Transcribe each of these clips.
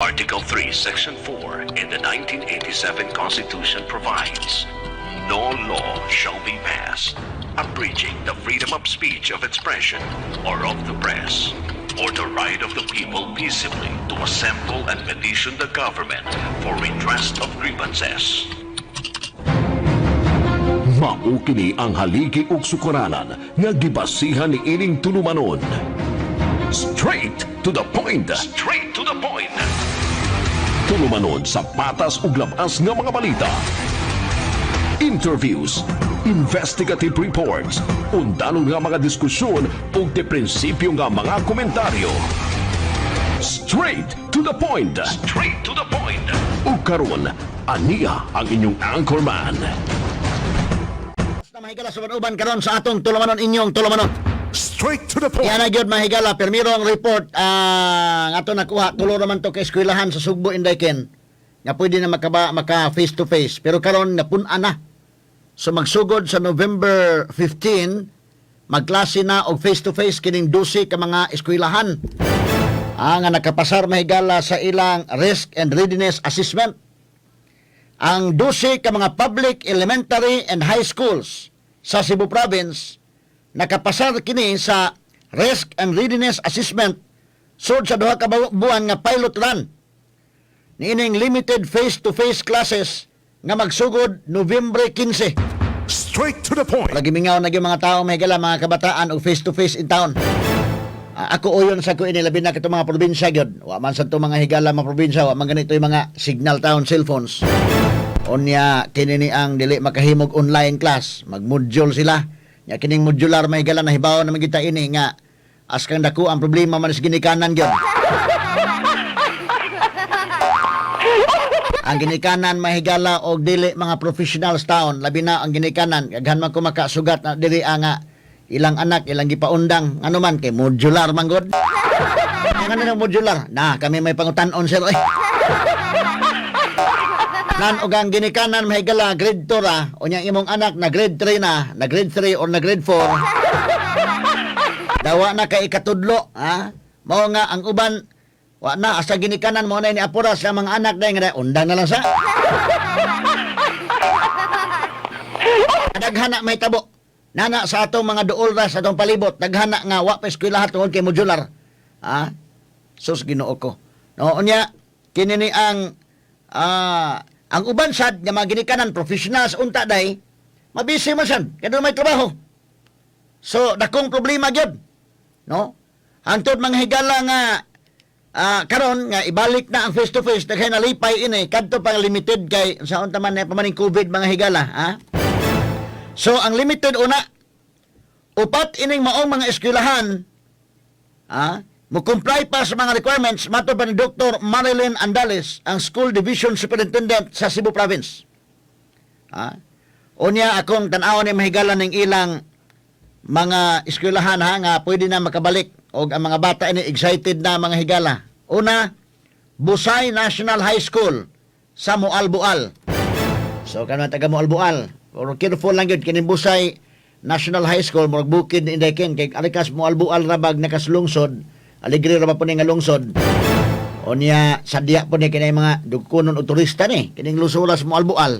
Article 3, Section 4 in the 1987 Constitution provides, "No law shall be passed abridging the freedom of speech, of expression, or of the press, or the right of the people peaceably to assemble and petition the government for redress of grievances." Mao kini ang haligi ug sukaranan nga gibasihan ni ining tulumanon. Straight to the point. Straight to the point. Tulumanon sa patas ug labas nga mga balita. Interviews, investigative reports, undanon nga mga diskusyon ug de prinsipyo nga mga komentaryo. Straight to the point. Straight to the point. Ug karon, aniya ang inyong anchorman. Na mahigala sa uban karon sa atong tulumanon, inyong tulumanon. Straight to the point. Yan na gyud, mahigala, permiro ang report ang ato nakuha, tulo naman to ka eskwelahan sa Sugbo, Inday Ken, nga pwede na makaba maka face to face, pero karon napun-an na. So magsugod sa November 15, magklase na og face to face kining 12 ka mga eskwelahan nga nakapasar, mahigala, sa ilang risk and readiness assessment. Ang 12 ka mga public elementary and high schools sa Cebu Province, nakapasar kini sa risk and readiness assessment sud sa 2 ka buwan nga pilot run niining limited face-to-face classes nga magsugod Nobyembre 15. Straight to the point. Lagi mingaw na gyud mga tao, mahigala, mga kabataan og face-to-face in town. Ah, ako uyon sa ko ini, labi na katong mga probinsya gyud. Wa man sa to mga higala, mga probinsya, wa man ganito yung mga signal town cellphones. Unya kini ni ang dili makahimog online class, magmodule sila. Nya kining modular, mahigala, nahibaw naman kita ini nga askang dako ang problema man sa ginikanan gyud. Ang ginikanan, mahigala, og dili mga professionals taon, labi na ang ginikanan, daghan man ko makasugat na dili ang nga ilang anak ilang gipaundang, ano man kay modular man gud. Ang ano ng modular na kami may pangutan-on, sir, oy. Nan og ang ginikanan, mahigala, grade 2 ra, unya imong anak na grade 3 na, na grade 3 or na grade 4, dawa na kay ikatudlo, ha. Mao nga ang uban wa na asa ginikanan mo na ni apura sa mga anak dahil nga undang na lang sa daghan na may tabo nana sa atong mga duol ra sa atong palibot, daghan na nga wa pa eskwelahan tungod kay modular, ha. Sus, Ginoo ko, no. Unya kini ni ang uban sad nga mga ginikanan professionals unta day mabisi man sad kay doon may trabaho, so dakong problema gyud, no. Hangtod mga higala nga karon nga ibalik na ang face to face, daghan nalipay ini kadto pang limited kay sa unta man na pamaning COVID, mga higala, ha. So ang limited una, upat ining maong mga eskwelahan mo comply pa sa mga requirements, mato pa ni Dr. Marilyn Andales, ang School Division Superintendent sa Cebu Province. Unya akong tan-awon ni, mahigala, ning ilang mga eskwelahan, ha, nga pwede na makabalik og ang mga bata ini excited na, mga higala. Una, Busay National High School sa Moalboal. So kanang taga Moalboal, pero careful lang gyud kining Busay National High School, murag bukid ni, Inday Ken, kay arikas Moalboal rabag nakaslungsod, Alegre ra ba po ni nga lungsod. Unya sadya po ni kinay mga dugkonon og turista ni kining lusura sa Moalboal.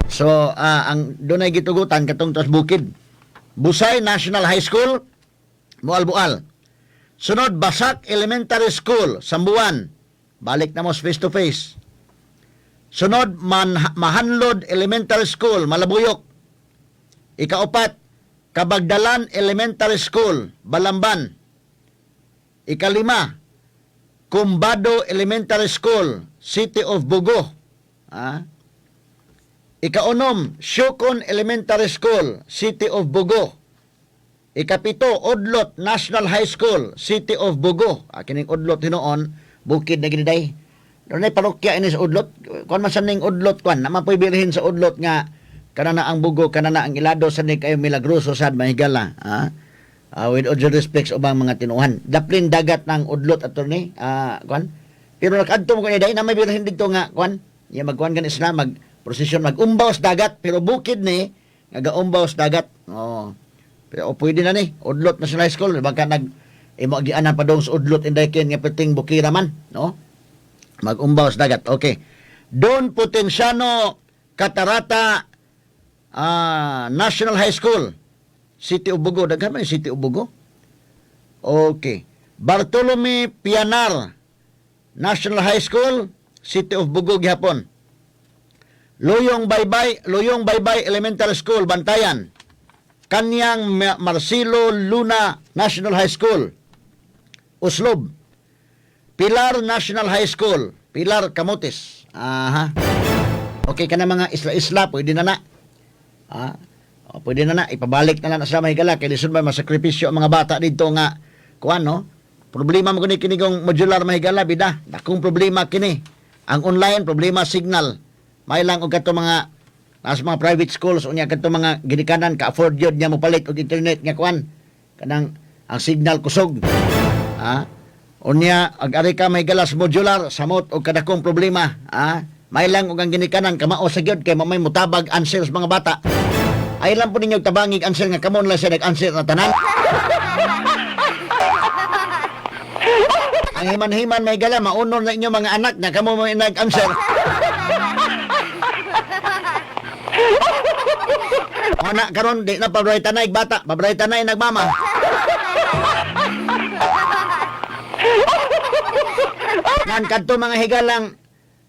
So ang dunay gitugutan katong tas bukid. Busay National High School, Moalboal. Sunod, Basak Elementary School, Sambuan. Balik na mo sa face to face. Sunod, Mahanlod Elementary School, Malabuyok. Ikaupat, Kabagdalan Elementary School, Balamban. Ikalima, Kumbado Elementary School, City of Bogo. Ah? Ikaunom, Siocon Elementary School, City of Bogo. Ikapito, Odlot National High School, City of Bogo. Ah, kining Odlot hinuon, bukid na giniday. Doon ay parokya ini sa Odlot. Kuan man sa ning Odlot kuan, naman po'y birhin sa Odlot nga kanana ang Bogo, kanana ang Ilado sa ni kayo milagroso sad, mahigala. Ah? With all due respect sa ubang mga tinuhan. Daplin dagat ng Odlot, attorney, kuan. Pero nakadto mo kani day na may birhin didto nga kuan. Ya magkuan gani sila mag prosesyon, mag-umbaw sa dagat, pero bukid ni nga gaumbaw sa dagat. Oh. Pero o, pwede na ni Odlot National High School, bangka nag imo agianan pa dong sa Odlot, Inday Ken, nga perting bukira man, no? Mag-umbaw sa dagat. Okay. Don Potenciano Catarata National High School, City of Bogo. Daghan man yung City of Bogo. Okay. Bartolome Pianar National High School, City of Bogo gihapon. Luyong Baybay Elementary School, Bantayan. Kanyang Marcelo Luna National High School, Oslob. Pilar National High School, Pilar, Camotes. Aha. Okay ka na mga isla-isla, pwede na na. O, pwede na na, ipabalik na lang na sa mga higala. Kay lisod ba masakripisyo ang mga bata dito nga, kuan no? Problema mo kini kinigong modular, mga higala, bida. Dakong problema kini. Ang online, problema signal. May lang og kato mga nasa mga private schools unya kato mga ginikanan ka afford yun niya mo palit og internet nga kuan kanang ang signal kusog. Ha? Unya ag ari ka may galas modular samot og kadakong problema, ha? May lang og ang ginikanan kamao sa gyud kay mamay mutabag answer sa mga bata. Ay lang po ninyo tabangig answer nga kamon lang siya nag-answer na tanan. Ang himan-himan may gala maunor na inyo mga anak na kamo mo nag-answer. Ana karon di na pabray tanay bata, pabray tanay nagmama. Nan kadto mga higalang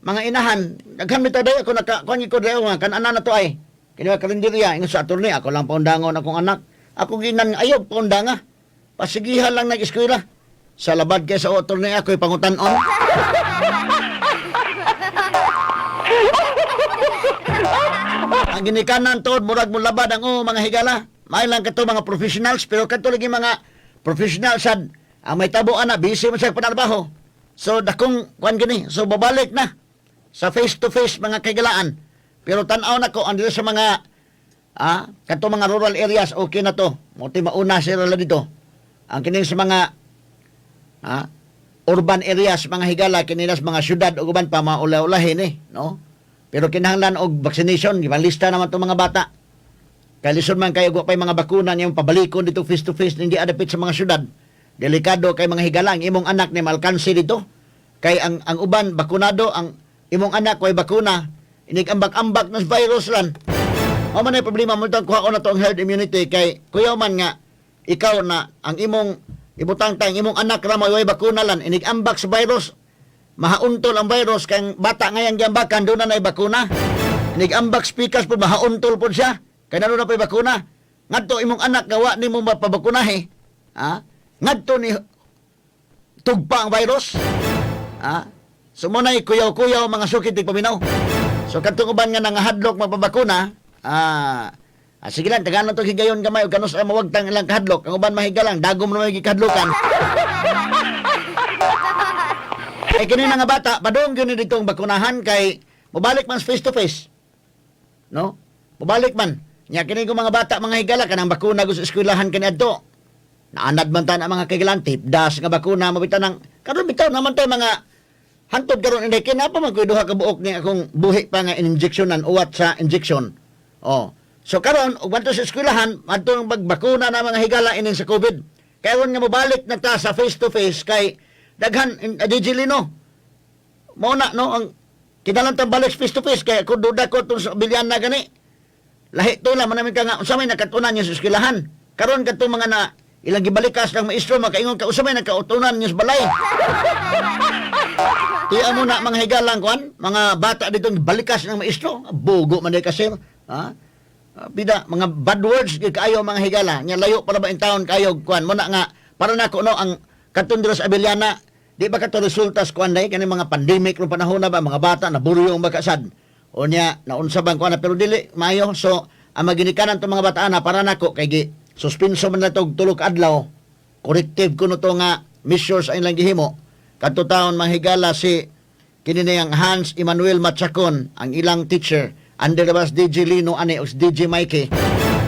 mga inahan, daghan bitaw dayo ako naka kuan ko dayo nga kan ana na to ay. Kini ba karinderya ingon sa attorney, ako lang paundangon akong anak. Ako ginan ayaw paundanga. Pasigihan lang nag-eskwela. Sa labad kay sa attorney ako'y pangutan-on. Ang ginikanan tuod murag mo labad ang oo mga higala. May lang kato mga professionals pero kato lagi mga professional sad ang may tabo ana busy man sa panarbaho. So dakong kuan gini. So babalik na sa face to face, mga kahigalaan. Pero tan-aw nako ang dito sa mga kato mga rural areas, okay na to. Mo mauna sila dito. Ang kini sa mga urban areas, mga higala, kini sa mga syudad ug uban pa maula-ulahin eh, no? Pero kinahanglan og vaccination, gipanlista naman tong mga bata. Kay lisod man kayo pay mga bakuna niyang pabalikon dito face to face hindi adapit sa mga syudad. Delikado kay mga higala ang imong anak ni malkansi dito. Kay ang uban bakunado, ang imong anak way bakuna, inig ambak-ambak ng virus lan. Mao man ay problema mo itong kuha ko na to ang herd immunity kay kuyaw man nga ikaw na ang imong ibutang tayong imong anak ra mo way bakuna lan inig ambak sa virus, mahauntol ang virus kay ang bata ngayon giambakan doon na nay bakuna. Inig ambak speakers po mahauntol po siya kay naroon na pa'y bakuna. Ngadto imong anak gawa nimo mapabakunahi, ha, ngadto ni tugpa ang virus, ha. So mo na'y kuyaw-kuyaw, mga sukit paminaw. So kadtong uban nga nangahadlok magpabakuna, sige lang, tagaan lang to higayon gamay ug kanus mawagtang ilang kahadlok. Ang uban mahigalang dagom na may gikahadlokan. Ay kini nga bata, padung gyud ni ditong bakunahan kay mobalik man sa face to face. No? Mobalik man. Nya kini ko mga bata, mga higala, kanang bakuna gusto eskwelahan kani adto. Naanad man ta na mga kahigalan, tipdas nga bakuna mabita nang karon bitaw naman tay mga hantod karon hindi kina pa man ko'y duha ka buok ni akong buhi pa nga injectionan uwat sa injection. Oh. So karon ug adto sa eskwelahan, adto ang magbakuna na mga higala inin sa COVID. Kay aron nga mobalik na ta sa face to face kay daghan DJ Lino. Mao na no ang kinahanglan tang balik face to face kay ako duda ko tong sa Bilyana gani. Lahi to lang man namin ka nga unsa may nakatunan niya sa eskwelahan. Karon kadtong mga na ilang gibalikas ng maestro makaingon ka unsa may nakautunan niya sa balay. Tiya mo na mga higalang kuan, mga bata dito balikas ng maestro, bugo man di ka, sir. Ha? Bida mga bad words gyud kaayo, mga higala. Nya layo para ba in town kayo kuan mo na nga para nako no ang katong dira sa Abellana, di ba kato resulta sa kuan dai kani mga pandemic no panahon na ba mga bata na buryong bakasad. O niya naunsa bang kuan na pero dili maayo. So ang maginikanan tong mga bata na para nako kay gi suspenso man na tog 3 ka adlaw, corrective kuno to nga measures ang ilang gihimo kadto taon, mga higala. Si kini niyang Hans Emmanuel Machacon ang ilang teacher under the bus DJ Lino ani o si DJ Mikey.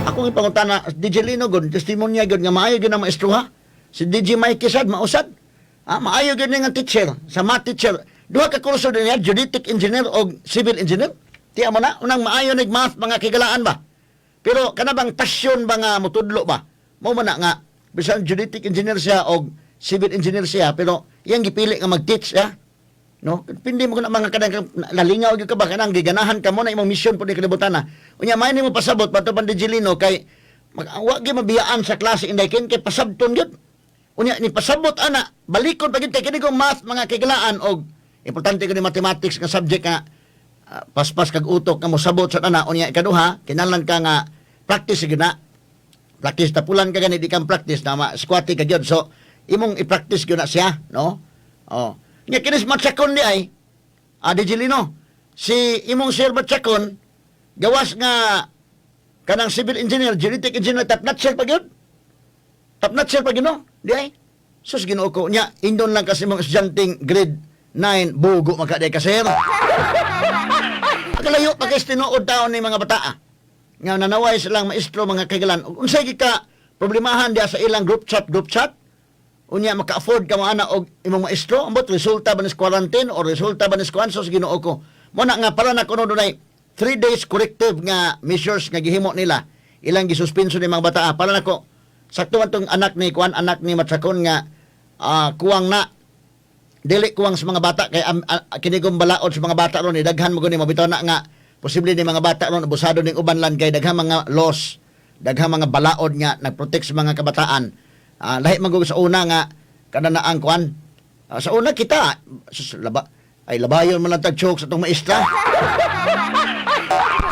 Akong ipangutana DJ Lino gud, testimonya gud nga maayo gyud ang maestro ha. Si DJ Mikey sad mausad, maayo gyud nga teacher sa math teacher. Duha ka kurso din niya, geodetic engineer o civil engineer. Tiya mo na unang maayo nig math, mga kigalaan ba, pero kana bang passion ba nga mutudlo ba? Mao man na nga bisan geodetic engineer siya o civil engineer siya pero iyang gipili nga mag-teach siya. No, pindi mo na mga kanang nalingaw gyud ka ba kanang giganahan ka mo na imong mission po ni kalibutan na. Unya may nimo pasabot pato pan Digilino kay wa gyud mabiyaan sa klase inday kin kay pasabton gyud. Unya ni pasabot ana, balikon pa gyud kay kini kong math mga kaigalaan og importante ko ni mathematics nga subject nga paspas kag utok nga mosabot sa ana. Unya ikaduha, kinahanglan ka nga practice gyud na. Practice tapulan ka gani di kang practice na ma squatty ka gyud. So imong i-practice gyud na siya, no? Oh. Nya kinis Matsakon di ay Digilino. Si imong Sir Matsakon gawas nga kanang civil engineer, genetic engineer, top notch pa gyud. Top notch pa gyud, no? Di ay. Sus, Ginoo ko nya indon lang kasi mong estudyanteng grade 9, bugo makaday ka, sir. Pagkalayo pa kay tinuod taon ni mga bataa. Nga nanaway silang maestro mga kaigalan. Unsay gika problemahan diya sa ilang group chat, group chat? Unya maka-afford ka mo ana og imong maestro, ambot resulta ba ni quarantine o resulta ba ni kuan, sus, Ginoo ko. Mo na nga para na kuno dunay 3 days corrective nga measures nga gihimo nila. Ilang gisuspenso ni mga bataa para nako sakto man tong anak ni kuan, anak ni Matsakon nga kuwang na dili kuwang sa mga bata kay kini kong balaod sa mga bata ron eh, daghan mo gani mabitaw na nga posible ni mga bata ron abusado ning uban lan kay daghan mga laws, daghan mga balaod nga nagprotect sa mga kabataan. Lahi man gud sa una nga kada na ang kuan. Sa una kita sus, laba ay labayon man lang tag choke sa tong maestra,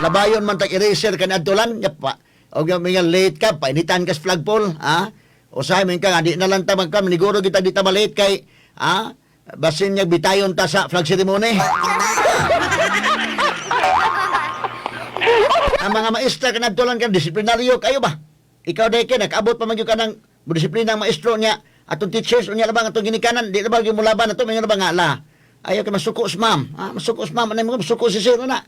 labayon man tag eraser kani adtolan nya pa og mga late ka painitan ka sa flagpole, ha. Usahay man ka nga di na lang ta magka maniguro kita di ta malate kay basin niya bitayon ta sa flag ceremony. Ang mga maestra kanadto lang kan disiplinaryo kayo ba? Ikaw dai kay nakaabot pa man gyud ka ng disiplina ang maestro niya atong teachers unya labang atong ginikanan di labang gyud mo laban ato mga labang nga la. Ayaw kay masuko si ma'am. Masuko si ma'am, anay mo masuko si sir na.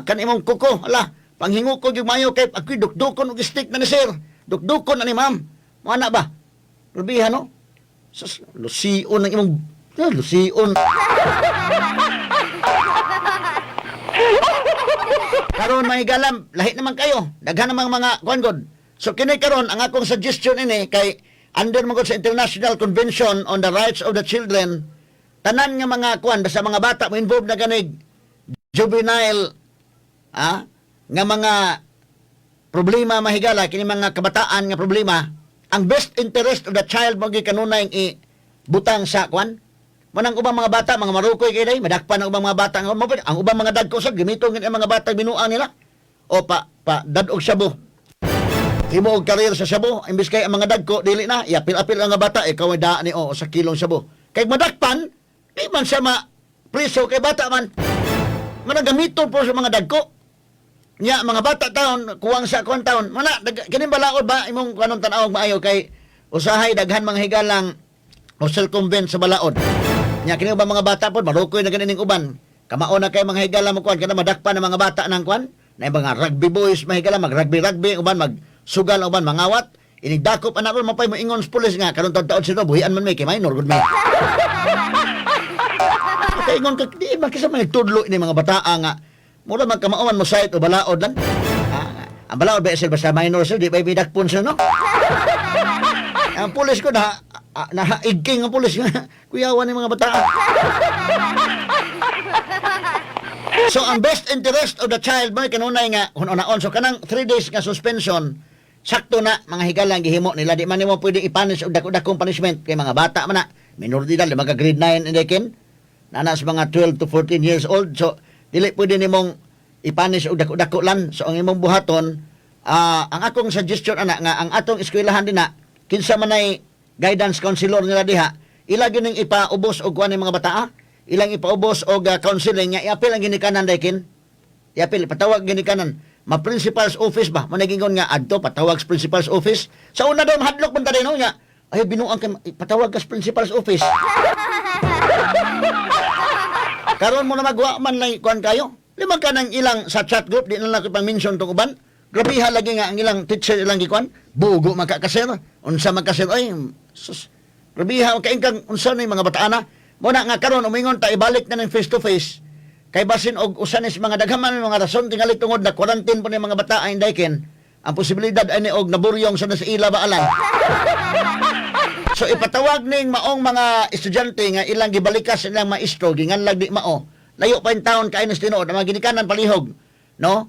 Kan imong kuko, ala, panghingo ko gyud mayo kay ako'y dukdukon og stick na ni sir. Dukdukon na ni ma'am. Mo ana ba? Rubihan no? Sus, lusion ang imong lusion. Karon mga galam, lahi naman kayo. Daghan namang mga kuan god. So kini karon ang akong suggestion ini kay under man gud sa International Convention on the Rights of the Children, tanan nga mga kuan basta mga bata mo involved na ganig juvenile nga mga problema mahigala kini mga kabataan nga problema, ang best interest of the child mo gyud kanunay i butang sa kuan. Manang ubang mga bata mga marukoy kay day madakpan ang ubang mga bata nga mo ang ubang mga dagko sa gamiton gid ang mga bata binuang nila o pa pa dad-og shabu, himo og career sa shabu imbis kay ang mga dagko dili na iapil-apil ang mga bata, ikaw ay daan ni o sa kilong shabu kay madakpan di man siya ma priso kay bata man manang gamiton po sa mga dagko. Nya mga bata taon kuwang sa kuan taon mana kining balaod ba imong kanong tan-awog maayo kay usahay daghan mga higalang o circumvent sa balaod. Nya kini ba mga bata pod marukoy na ganing uban. Kamao na kay mga higala mo kuan kana madakpan ang mga bata nang kuan na mga rugby boys mahigala mag rugby rugby uban mag sugal uban mangawat inig dakop ana ron mapay mo ingon sa pulis nga karon taon sino buhian man may kay minor gud may. Kay ingon ka di man kisa man nagtudlo ini mga bataa nga mura man kamauman mo site o balaod lang. Ang balaod ba sir basta minor sir di ba bidakpon sir no? Ang pulis ko na nahaigking ang pulis nga kuyawan ni mga bataa. So ang best interest of the child mo kanunay nga hunaon. So kanang 3 days nga suspension sakto na mga higalang gihimo nila, di man nimo pwede i-punish og dako-dakong punishment kay mga bata man na minor di dal mga grade 9 and kin nana sa mga 12 to 14 years old, so dili pwede nimong i-punish og dako-dako lan. So ang imong buhaton, ang akong suggestion ana nga ang atong eskwelahan dinha kinsa man ay guidance counselor nila diha ila gyud ning ipaubos og kuan ni mga bataa, ilang ipaubos og counseling nga iapil ang ginikanan daykin, iapil patawag ginikanan ma principal's office ba mo nagingon nga adto patawag sa principal's office. Sa una daw mahadlok man ta no nga ay binuang kay patawag ka sa principal's office. Karon mo na magwa man lang kuan kayo lima ka ng ilang sa chat group di na lang ko pang-mention tong uban. Grabiha lagi nga ang ilang teacher ilang gikuan bugo makakasir unsa makasir ay sus grabiha kay kang unsa ni mga bataan na mo na nga karon umingon ta ibalik na ng face to face kay basin og usan is mga daghan man mga rason tingali tungod na quarantine po ni mga bata ay dayken ang posibilidad ay ni og naburyong sa nasa ila baalan. So ipatawag ning maong mga estudyante nga ilang gibalikas ilang maestro, ginganlag di mao. Layo pa intawon kay nis tinuod ang mga ginikanan palihog, no?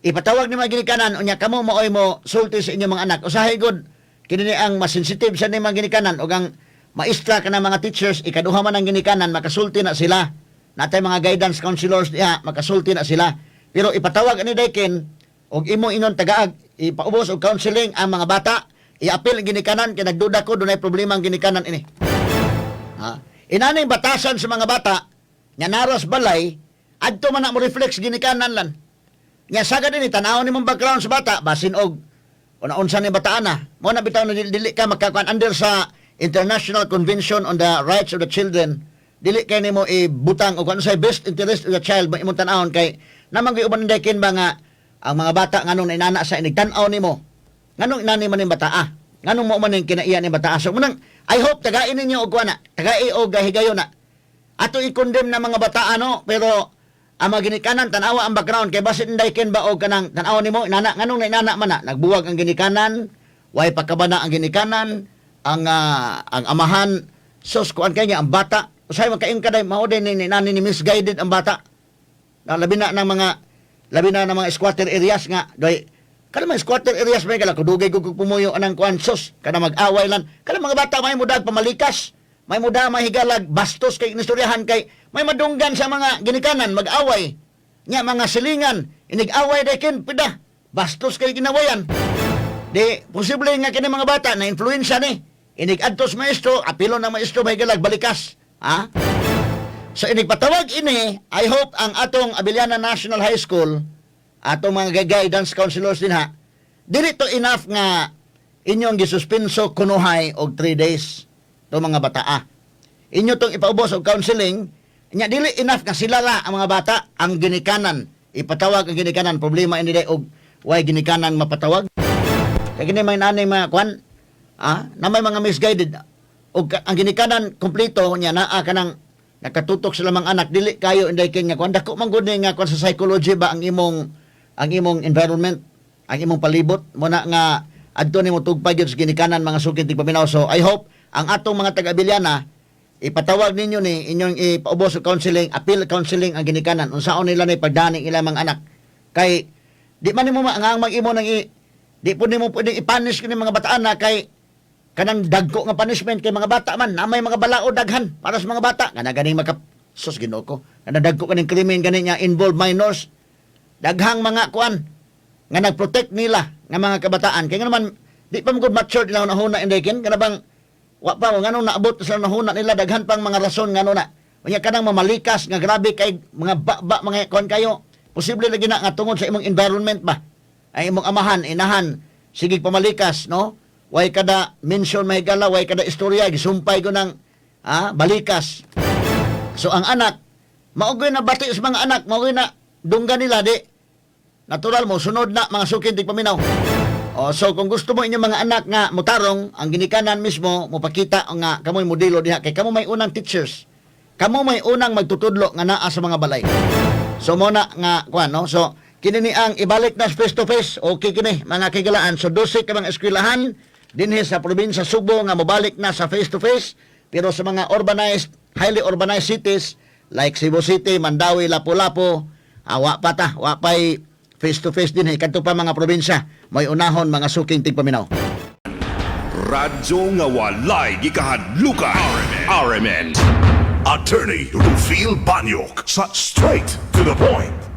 Ipatawag ni mga ginikanan, unya kamo maoy mo sulti sa inyong mga anak. Usahay gud kini ni ang mas sensitive sa ni mga ginikanan ug ang maestra kana mga teachers, ikaduha man ang ginikanan, makasulti na sila. Natay mga guidance counselors diha, makasulti na sila. Pero ipatawag ani dayken og imo ingon tagaag, ipaubos og counseling ang mga bata, iapil ang ginikanan kay nagduda ko dunay problema ang ginikanan ini. Ha? Inaning batasan sa mga bata nga naras balay, adto man na mo reflex ginikanan lan. Nya sagad ini tan-awon nimong background sa bata, basin og una-unsa ni bataan na. Mo na bitaw na dili, dili ka makakuan under sa International Convention on the Rights of the Children. Dili kay nimo ibutang og ano sa best interest of the child mo imong tan-awon kay namang gyud uban kin ba nga ang mga bata nganong nainana sa inig tan-aw nimo. Nganong inani man ning bata ah? Nganong mo man ning kinaiya ning bata ah? So munang I hope tagain ninyo og kuana, tagai og higayon na. Ato i-condemn na mga bata ano, pero ang mga ginikanan tan-awa ang background kay basin inday ken ba og kanang tan-aw nimo inana, nganong nainana man na nagbuwag ang ginikanan, way pakabana ang ginikanan, ang amahan, sus, kuan kay niya ang bata, usahay makaingon ka day mao din ni nani ni misguided ang bata na labi na ng mga squatter areas nga doy kada mga squatter areas may kala kudugay ko pumuyo anang kuan, sus, kada mag-away lan kada mga bata, may mudag pamalikas, may muda mahigalag bastos kay inistoryahan kay may madunggan sa mga ginikanan mag-away nya mga silingan inig-away day ken pida bastos kay ginawayan. Di posible nga kini mga bata na influensya ni inig adtos maestro, apilo ng maestro, mahigalag balikas, ha. So inigpatawag ini, I hope ang atong Abellana National High School, atong mga guidance counselors din ha, dili to enough nga inyong gisuspenso kunuhay og 3 days to mga bataa. Inyo tong ipaubos og counseling, nya dili enough nga sila ra ang mga bata, ang ginikanan. Ipatawag ang ginikanan, problema ini day og way ginikanan mapatawag. Kaya kini may nanay mga kwan, na may mga misguided. Og ang ginikanan kompleto niya naa kanang nakatutok sila mga anak, dili kayo inday kin nga kwan, dako man gud ni nga kwan sa psychology ba ang imong environment, ang imong palibot mo na nga adto nimo tugpay gyud sa ginikanan, mga sukit paminaw. So I hope ang atong mga taga-Abellana, ipatawag ninyo ni inyong ipaubos og counseling, appeal counseling ang ginikanan, unsaon nila ni pagdaning ilang mga anak kay di man nimo ang mag-imo nang i, di po nimo pwedeng i-punish kini mga bataan na kay kanang dagko nga punishment kay mga bata man na may mga balao daghan para sa mga bata kana ganing maka, sus, Ginoo ko, kana dagko kaning krimen gani nga involve minors, daghang mga kuan nga nagprotect nila nga mga kabataan kay nga naman di pa mo mature nila nahuna inday kin kana bang wa pa nganong naabot sa nahuna nila, daghan pang mga rason ngano na unya kanang mamalikas nga grabe kay mga ba mga kuan kayo, posible lagi na nga tungod sa imong environment ba, ay imong amahan, inahan sige pamalikas, no? Way kada mention mahigala, way kada istorya, gisumpay ko ng balikas. So ang anak mao na bati sa mga anak, mao na dunggan nila, di natural mo sunod na, mga sukin tigpaminaw. O, so kung gusto mo inyong mga anak nga mutarong, ang ginikanan mismo mopakita nga kamoy modelo diha kay kamo may unang teachers. Kamo may unang magtutudlo nga naa sa mga balay. So mo na nga kuan, no. So kini ni ang ibalik na face to face. Okay kini, mga kigalaan. So 12 ka mga eskwelahan dinhi sa probinsya Sugbo nga mobalik na sa face to face, pero sa mga urbanized, highly urbanized cities like Cebu City, Mandaue, Lapu-Lapu, wa pa ta, wa pay face to face dinhi kadto pa mga probinsya. May unahon, mga suking tigpaminaw. Radyo nga walay gikahadlukan. RMN. Attorney Rufil Banyok sa Straight to the Point.